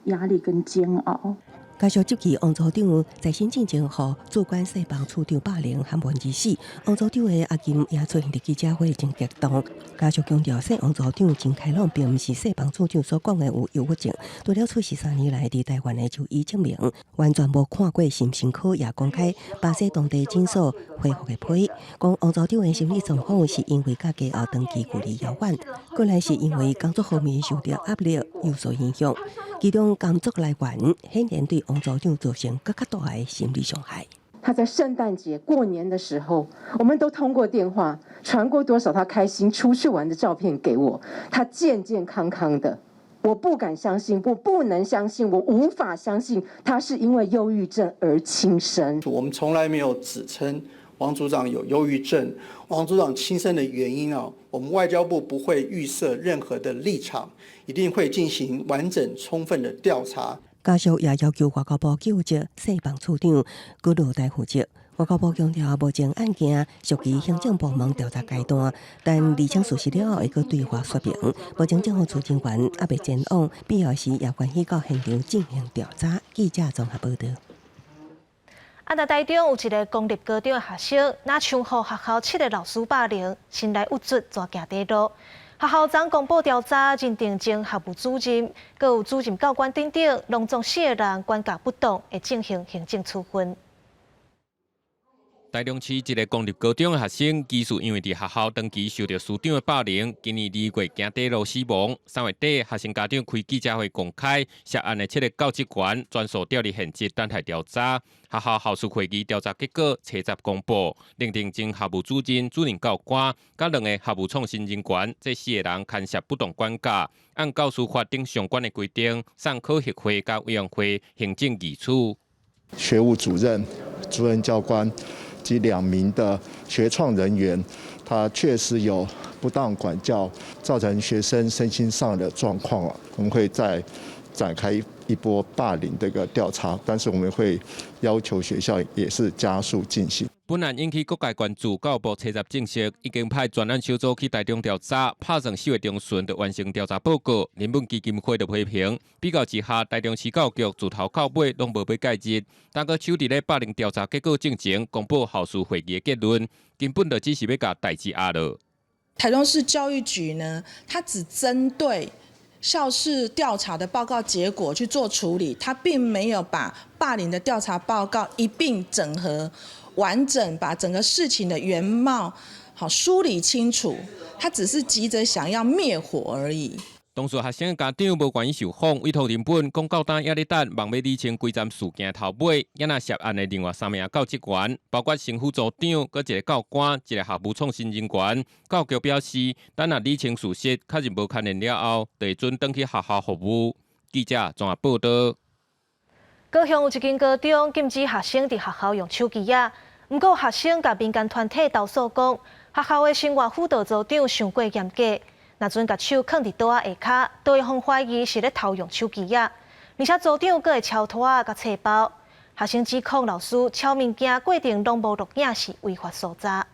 壓力跟煎熬？家屬質疑王組長在審進前，予主管世邦處長霸凌含悶而死。王組長的阿金也出現佇記者會，真激動。家屬強調，世王組長真開朗，並毋是世邦處長所講的有憂鬱症。除了出事3年來佇台灣的就醫證明，完全無看過心身科，也公開巴西當地診所回覆的批，講王組長的心理狀況是因為佮家後長期距離遙遠，過來是因為工作方面受著壓力有所影響。其中工作來源顯然對王組長造成閣較大的心理傷害。他在聖誕節、過年的時候，我們都通過電話傳過多少他開心出去玩的照片給我。他健健康康的，我不敢相信，我不能相信，我無法相信他是因為憂鬱症而輕生。我們從來沒有指稱王組長有憂鬱症，王組長輕生的原因啊，我們外交部不會預設任何的立場，一定會進行完整充分的調查。家屬也要求外交部究責世邦處長，閣落台負責。外交部強調，目前案件屬於行政部門調查階段，但釐清事實了後會閣對外說明。目前政府處人員猶未前往，必要時也願意到現場進行調查。記者綜合報道。啊！那台中有一个公立高中的學生，若像予學校七个老師霸凌，身內鬱卒，逝行短路。學校昨公布調查，認定前學務主任、閣有主任教官等等，攏總四个人管教不當，會進行行政處分。台中市一个公立高中的學生，疑似因為佇學校長期受著師長的霸凌，今年2月行短路死亡。3月底，學生家長開記者會公開，涉案的七个教職員全數調離現職，等待調查。學校校事會議調查結果，初十公布，認定前學務主任、主任教官，佮兩個學務創新人員，這四个人牽涉不當管教，按教師法等相關的規定，送考核會佮委員會行政議處。學務主任、主任教官及2名的學創人員，他確實有不當管教，造成學生身心上的狀況啊。我們會再展開一波霸凌這個調查，但是我們會要求學校也是加速進行。本案引起各界關注，教育部初十證實，已經派專案小組去台中調查，拍算4月中旬就完成調查報告。人本基金會就批評，比較之下，台中市教育局自頭到尾攏無欲介入，但閣手佇咧霸凌調查結果進前公布校事會議的結論，根本就只是欲共代誌壓落。台中市教育局呢，它只針對校事調查的報告結果去做處理，它並沒有把霸凌的調查報告一併整合。完整把整個事情的原貌好梳理清楚，他只是急着想要滅火而已。當事學生家長無願意受訪，委託人本講到今猶咧等，望欲理清規棧事件頭尾。也若涉案的另外三名教職員，包括前副組長、閣一個教官、一個學務創新人員。教育局表示，等若理清事實，確認無牽連了後，就會準轉去學校服務。記者綜合報道。高雄有一間高中禁止學生佇學校用手機仔，毋過學生共民間團體投訴講，學校的生活輔導組長傷過嚴格，若準共手囥佇桌仔下跤，都會予懷疑是咧偷用手機仔，而且組長閣會抄拖仔佮冊包。學生指控老師抄物件過程攏無錄影是違法搜查。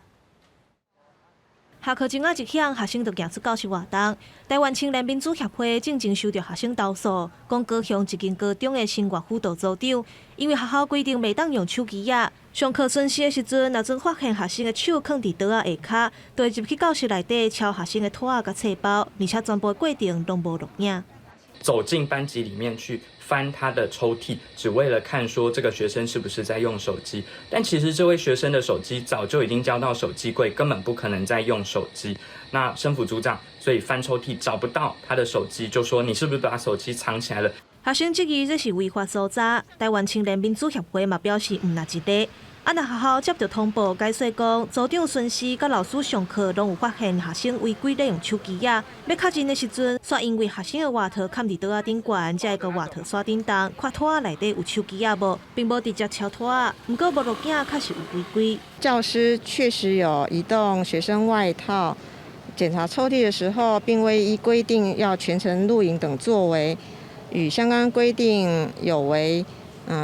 下課鐘仔一響，學生就行出教室活動。台灣青年民主協會進前收著學生投訴，講高雄一間高中的生活輔導組長，因為學校規定袂當用手機仔，上課巡視的時陣，若準發現學生的手囥佇桌仔下跤，就會入去教室內底抄學生的拖仔佮冊包，而且全部過程攏無錄影。走進班級裡面去翻他的抽屜，只為了看說這個學生是不是在用手機。但其實這位學生的手機早就已經交到手機櫃，根本不可能再用手機。那生輔組長所以翻抽屜找不到他的手機，就說你是不是把手機藏起來了？學生質疑這是違法搜查，台灣青年民主協會嘛表示毋若一例。啊，若學校接著通報，解釋講，組長巡視佮老師上課，攏有發現學生違規咧用手機仔。欲確認的時陣，煞因為學生的外套崁佇桌仔頂懸，才會佮外套徙頂動，看拖仔內底有手機仔無，並無直接抄拖仔。毋過無錄影確實有違規。教師確實有移動學生外套，檢查抽屜的時候，並未依規定要全程錄影等作為，與相關規定有違。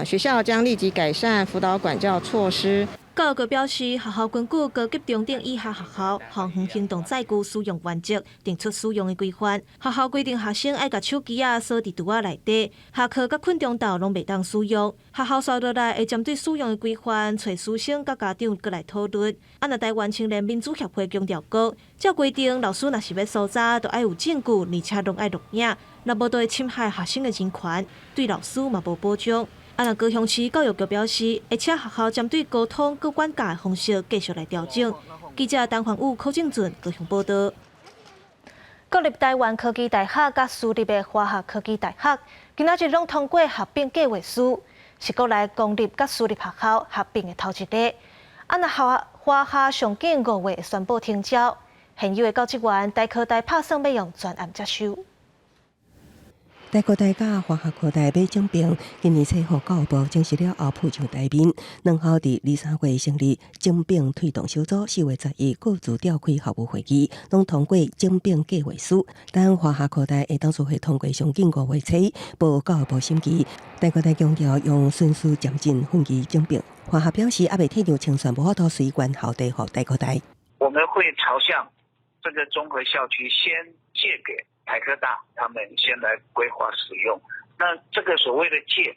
學校將立即改善輔導管教措施。教育局表示，學校根據高級中等以下學校校園行動載具使用原則，定出使用的規範。學校規定學生愛共手機仔鎖佇櫥仔內底，下課佮睏中晝攏袂當使用。學校紲落來會針對使用的規範，揣師生佮家長閣來討論。啊，若台灣青年民主協會強調講，照規定，老師若是欲搜查，就愛有證據，而且攏愛錄影，若無就會侵害學生的人權，對老師嘛無保障。啊！若高雄市教育局表示，會請學校針對溝通佮管教的方式繼續來調整。記者陳環武、柯正俊高雄報道。國立臺灣科技大學佮私立的華夏科技大學，今仔日攏通過合併計劃書，是國內公立佮私立學校合併的頭一例。啊！若華夏上緊5月會宣布停招，現有的教職員台科大拍算欲用專案接收。台科大佮華夏科大欲整併，今年初予教育部證實了後浮上台面。兩校佇二三月成立整併推動小組，4月11各自召開校務會議，攏通過整併計劃書。但華夏科大的董事會通過上緊5月初，報教育部審議。台科大強調用循序漸進分期整併。華夏表示，猶未退讓清算，無法度隨原校地予台科大。我們會朝向這個綜合校區先借給台科大，他們先來規劃使用。那這個所謂的借，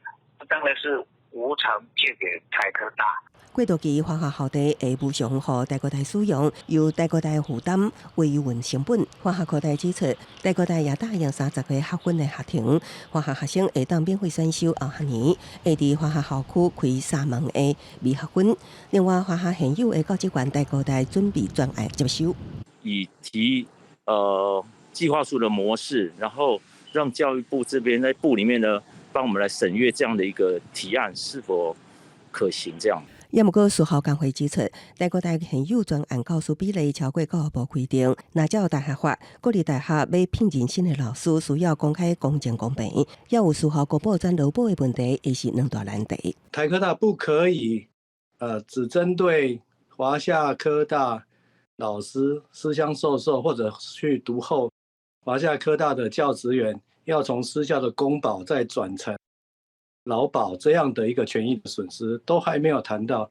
當然是無償借給台科大。過渡期華夏校地會無償予台科大使用，由台科大負擔維運成本。華夏科大指出，台科大也答應30個學分的學程，華夏學生會當免費選修後學年，會佇華夏校區開三門的微學分。另外，華夏現有的教職員台科大準備專案接收。以提計劃書的模式，然後讓教育部這邊在部裡面呢，幫我們來審閱這樣的一個提案是否可行？這樣。也毋過，私校工會指出，台科大現有專案教師比例超過教育部規定，若照大學法，國立大學欲聘任新的老師，需要公開、公正、公平，也有私校公布轉勞保的問題，也是兩大難題。台科大不可以，只針對華夏科大老師私相授受，或者去獨厚華夏科大的教職員，要從私校的公保再轉成勞保這樣的一個權益的損失，都還沒有談到。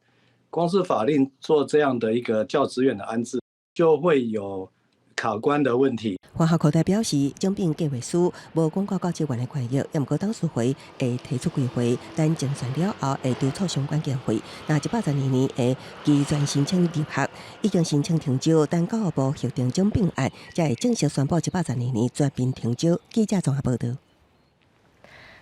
光是法令做這樣的一個教職員的安置，就會有卡關的問題。華夏科大表示，整併計劃書無講到教職員的權益，也毋過董事會會提出規劃，等精算了後會督促相關經費。若112年會期轉申請入學，已經申請停招，等教育部核定整併案，才會正式宣布112年全面停招。記者綜合報道。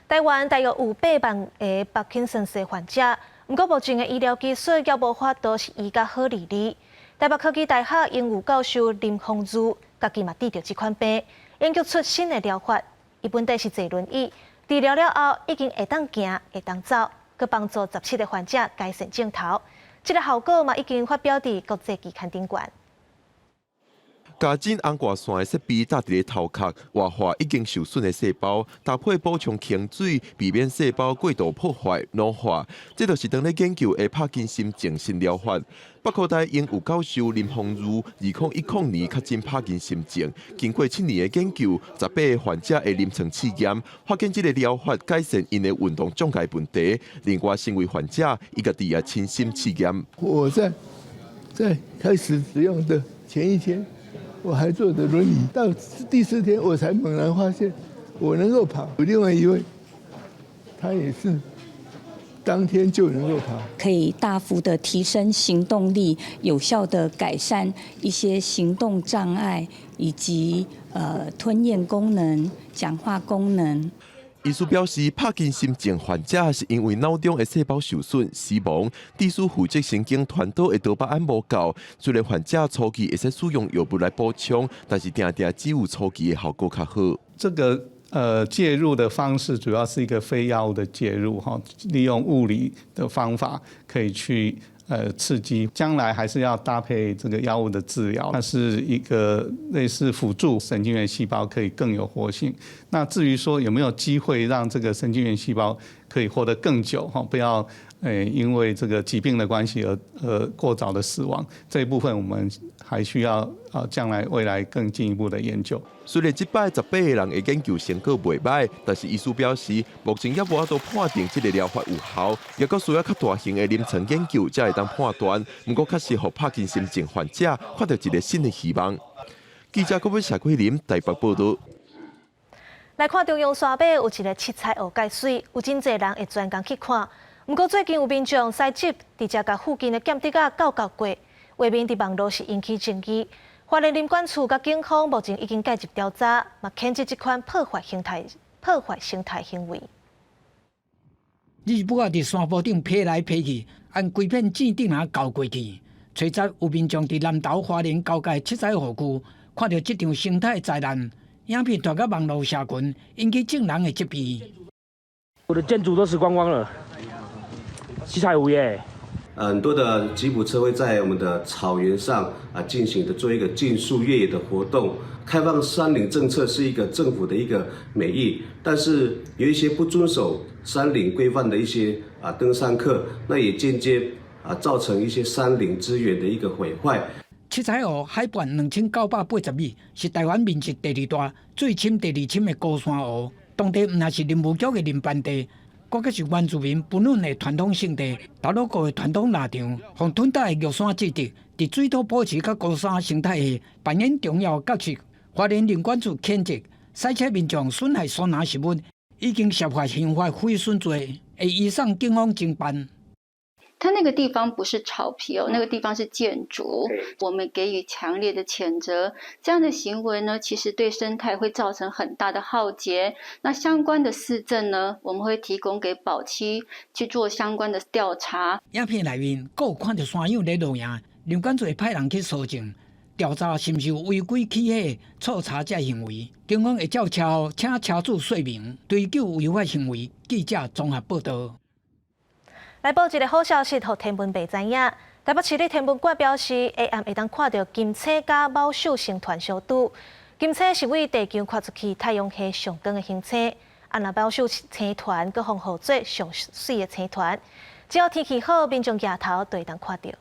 台灣大約有8萬個帕金森氏患者，毋過目前的醫療技術猶無法度是醫甲好利利。台北科技大學榮譽教授林豐如家己嘛得著這款病，研究出新的療法。伊本底是坐輪椅，治療了後已經會當行、會當走，閣幫助17個患者改善症頭。這个效果嘛已經發表佇國際期刊頂懸。共診紅外線的設備搭佇咧頭殼，活化已經受損的細胞，搭配補充清水，避免細胞過度破壞老化。這就是當咧研究的帕金森症新療法。北科大榮譽教授林豐如，2010年確診帕金森症，經過7年的研究，18個患者的臨床試驗，發現這个療法改善𪜶的運動障礙問題。另外，身為患者，伊家己也親身試驗。我在開始使用的前一天，我還坐着輪椅，到第四天我才猛然發現我能夠跑。另外一位，他也是當天就能夠跑，可以大幅的提升行動力，有效的改善一些行動障礙以及吞嚥功能、講話功能。醫師表示，帕金森症患者是因為腦中的細胞受損死亡，致使負責神經傳導的多巴胺無夠。雖然患者初期會使使用藥物來補充，但是定定只有初期的效果較好。這個介入的方式主要是一個非藥物的介入，哈，利用物理的方法可以去刺激，將來還是要搭配這個藥物的治療，它是一個類似輔助神經元細胞可以更有活性。那至於說有沒有機會讓這個神經元細胞可可以活得更久哈，不要因為這個疾病的關係而過早的死亡。這一部分我們還需要啊將來未來更進一步的研究。雖然這擺18個人的研究成果袂䆀，但是醫師表示，目前猶無法度判定這個療法有效，猶閣需要較大型的臨床研究才會當判斷。毋過確實予帕金森症患者看著一個新的希望。記者郭偉謝桂林台北報導。來看中央山尾有一个七彩湖蓋媠，有真濟人會專工去看。毋過最近有民眾駛吉普直接共附近的劍竹仔鬥鬥過，畫面佇網路是引起爭議。花蓮林管處佮警方目前已經介入調查，嘛譴責這款破壞生態行為。日本仔佇山坡頂飄來飄去，按規片井頂仔攪過去。初十有民眾佇南投花蓮交界七彩湖區看著這場生態災難，影片傳到網路社群，引起眾人的質疑。我的建築都死光光了，七彩湖耶！很多的吉普車會在我們的草原上啊進行的做一個競速越野的活動。開放山嶺政策是一個政府的一個美意，但是有一些不遵守山嶺規範的一些啊登山客，那也間接啊造成一些山林資源的一個毀壞。七彩湖海拔2980米，是台灣面積第二大、水深第二深的高山湖。當地毋但是林務局的林班地，閣閣是原住民布努的傳統聖地，太魯閣的傳統獵場，予吞達的玉山基地，佇水土保持佮高山生態系扮演重要角色。花蓮林管處譴責賽車民眾損害山林植物，已經涉犯刑法毀損罪，會移送警方偵辦。它那個地方不是草皮哦，那個地方是建築。我們給予強烈的譴責，這樣的行為呢，其實對生態會造成很大的浩劫。那相關的市政呢，我們會提供給保區去做相關的調查。影片內面，閣有看著山羊咧露營，林管處會派人去搜證調查，是毋是有違規起火、錯查這行為。警方會照車請車主說明，追究違法行為。記者綜合報導。來報一个好消息，予天文迷知影。台北市立天文館表示，下暗會當看著金星佮昴宿星團相拄。金星是對地球看出去太陽系上光的行星，啊，若昴宿星團閣予號做上媠的星團。只要天氣好，民眾舉頭就會當看著。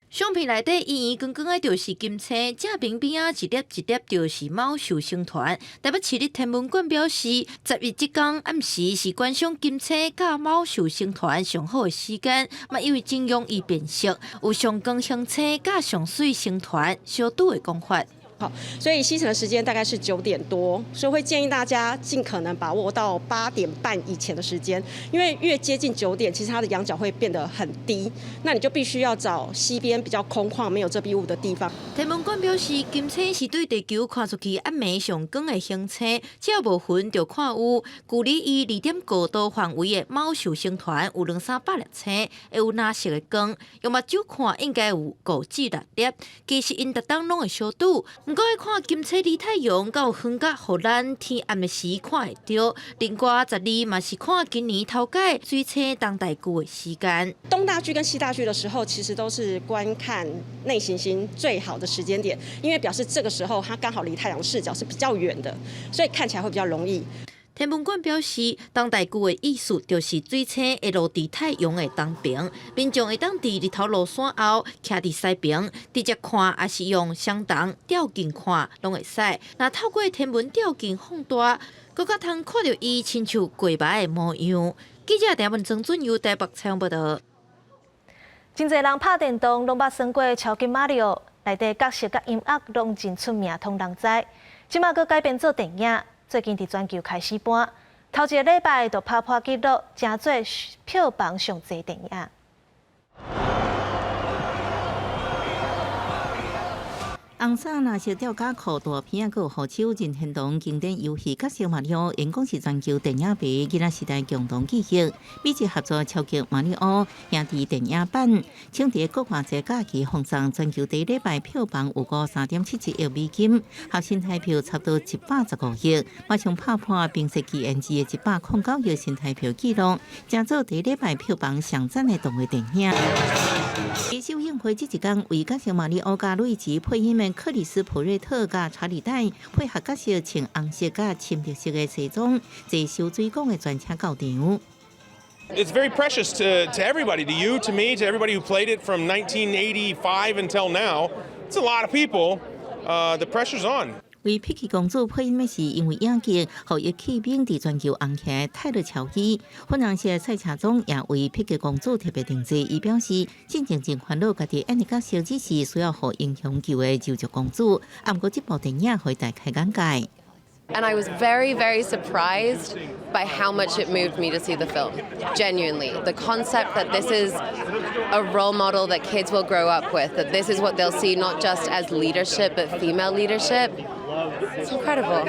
相片內底圓圓光光的，就是金星；正邊邊仔一粒一粒，就是昴宿星團。台北市立天文館表示，11這工暗時是觀賞金星佮昴宿星團上好的時間，嘛因為真容易辨識，有上光行星佮上媠星團相拄的講法。好，所以西沉的時間大概是9點多，所以會建議大家盡可能把握到8點半以前的時間，因為越接近九點，其實它的仰角會變得很低，那你就必須要找西邊比較空曠、沒有遮蔽物的地方。天文館表示，金星是對地球看出去暗暝上光的行星，只要無雲就看有。距離伊2.5度範圍的昴宿星團有兩三百粒星，會有藍色的光，用目睭看應該有5至6粒。其實𪜶逐冬攏會相拄。毋過看金星離太陽閣有遠到予咱天暗的時看會著。另外12嘛是看今年頭擺水星東大距的時間。東大距跟西大距的時候，其實都是觀看內行星最好的時間點，因為表示這個時候它剛好離太陽視角是比較遠的，所以看起來會比較容易。天文館表示，東大距的意思就是水星會落佇太陽的東邊，民眾會當佇日頭落山後，徛佇西邊，直接看，抑是用雙筒吊鏡看，攏會使。若透過天文吊鏡放大，閣較通看著伊親像過目的模樣。記者鄭文曾俊由台北採訪報導。真濟人拍電動，攏捌耍過超級瑪利歐，內底角色佮音樂攏真出名，統人知。這馬閣改編做電影。最近佇全球開始播，頭一个禮拜就拍破紀錄，成做票房上濟電影。紅衫藍色吊嘎褲大片仔，閣有護手，任天堂經典遊戲角色馬里奧，𪜶講是全球電影迷囡仔時代共同記憶。美日合作超級馬里奧兄弟電影版，搶佇國外節假期放送，全球第一禮拜票房有過3.77億美金，合新台票差不多115億，馬上拍破《冰雪奇緣二》的109億新台票紀錄，成做第一禮拜票房上讚的動畫電影。佇首映會這一工，為角色馬里歐佮路易吉配音的克里斯普瑞特佮查理戴配合角色穿紅色佮深綠色的西裝，坐收水管的專車到場。 It's very precious to everybody, to you, to me, to everybody who played it from 1985 until now. It's a lot of people. The pressure's on. 為碧琪公主配音的是因為影劇，予伊起名佇全球紅起來泰勒喬伊。粉紅色賽車裝也為碧琪公主特別定製。伊表示，進前真煩惱，家己演的角色只是需要予英雄救的柔弱公主。啊，毋過這部電影予伊大開眼界。 And I was very, very surprised by how much it moved me to see the film. Genuinely. The concept that this is a role model that kids will grow up with, that this is what they'll see not just as leadership, but female leadership. It's incredible.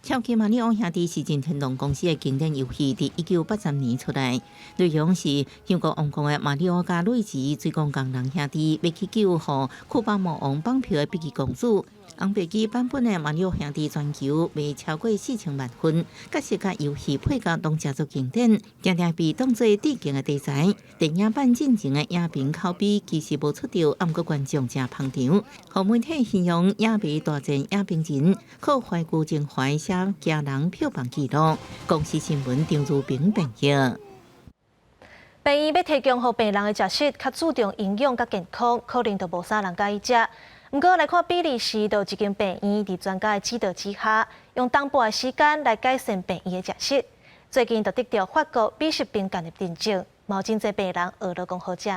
超級瑪利歐兄弟是任天堂公司的經典遊戲，佇1983年出來。內容是香港王國的馬里奧佮路易吉水管工人兄弟，欲去救予庫巴魔王綁票的碧琪公主。紅白機版本的馬里奧兄弟全球賣超過4000萬份，角色佮遊戲配角攏誠足經典，定定被當做致敬的題材。電影版進前的影評口碑其實無出著，毋過觀眾誠捧場。予媒體形容影迷大戰影評人，靠懷舊情懷寫驚人票房紀錄。公視新聞張如平編譯。病院欲提供予病人的食食，較注重營養佮健康，可能就無啥人佮意食。毋過來看比利時，就有一間病院佇專家的指導之下，用淡薄的時間來改善病院的食食。最近就得著法國美食評鑑的認證，嘛有真濟病人學著講好食。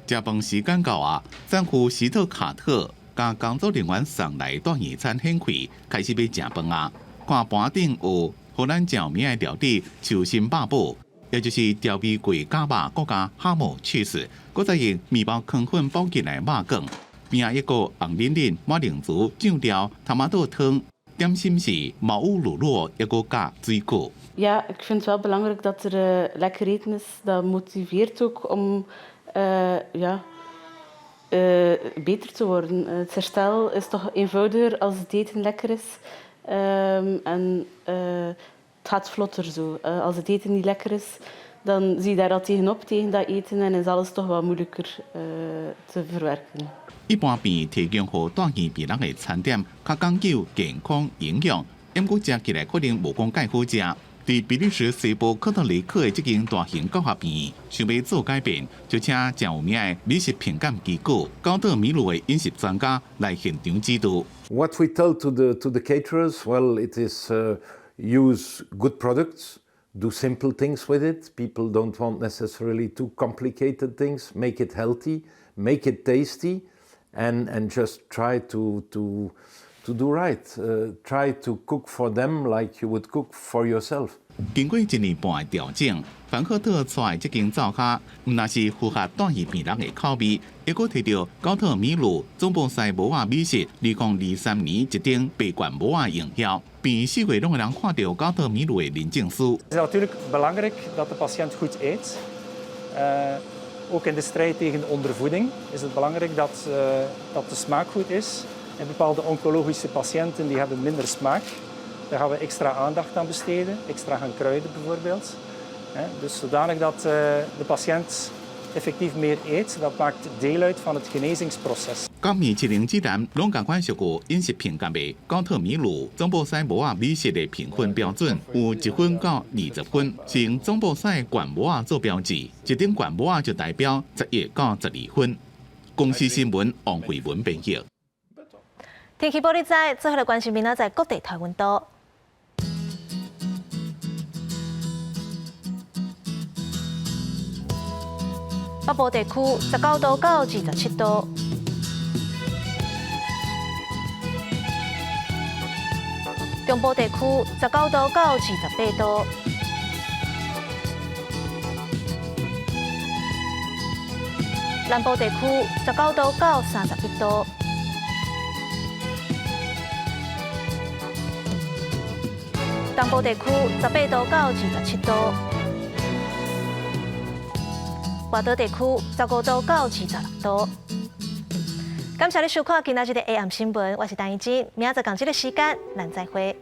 食飯時間到啊，產婦斯特卡特共工作人員送來大魚餐掀開，開始欲食飯啊。看盤頂有荷蘭著名的料理手心肉堡，也就是調味過絞肉，閣加哈姆起司，閣再用麵包糠粉包起來肉卷。邊仔一個紅淋淋馬鈴薯醬料頭毛豆湯，點心是茅屋乳酪，抑閣加水果。 Ja, ik vind het wel belangrijk dat er lekker eten is. Dat motiveert ook om ja, beter te worden. Het herstel is toch eenvoudiger als het eten lekker is. En het gaat vlotter zo. Als het eten niet lekker is, dan zie je daar al tegenop, tegen dat eten, en is alles toch wat moeilijker te verwerken. 一般病院提供予住院病人的餐點較講究健康營養，毋過食起來可能無講蓋好食。佇比利時西部科特雷克的這間大型教學病院，想欲做改變，就請誠有名的美食評鑑機構高德米魯的飲食專家來現場指導。 What we tell to the caterers, well, it is use good products, do simple things with it. People don't want necessarily too complicated things. Make it healthy, make it tasty, and just try to do right. Try to cook for them like you would cook for yourself. 經過一年半的調整，凡赫特帶的這間灶跤，毋但是符合住院病人的口味，抑閣提著高特米魯總部西帽仔美食2023年一頂白冠帽仔榮耀，病院四圍攏會人看著高特米魯的認證書。 Het is natuurlijk belangrijk dat de patiënt goed eet. Ook in de strijd tegen ondervoeding is het belangrijk dat de smaak goed is. En bepaalde oncologische patiënten die hebben minder smaak. Daar gaan we extra aandacht aan besteden, extra gaan kruiden bijvoorbeeld. Dus zodanig dat de patiënt effectief meer eet, dat maakt deel uit van het genezingsproces. 甲米其林指南攏仝款屬於飲食評鑑的高特米魯總部西帽仔美食的評分標準有1分到20分，是用總部西冠帽仔做標誌，一頂冠帽仔就代表11到12分。公視新聞王慧文編譯。天氣報你知，最後來關心明仔載各地氣溫度。北部地區19度到27度，中部地區19度到28度，南部地區19度到31度，東部地區18度到27度。外島地區15度到26度。感謝你收看今仔日的 AM 新聞，我是陳怡靜，明仔載仝這个時間，咱再會。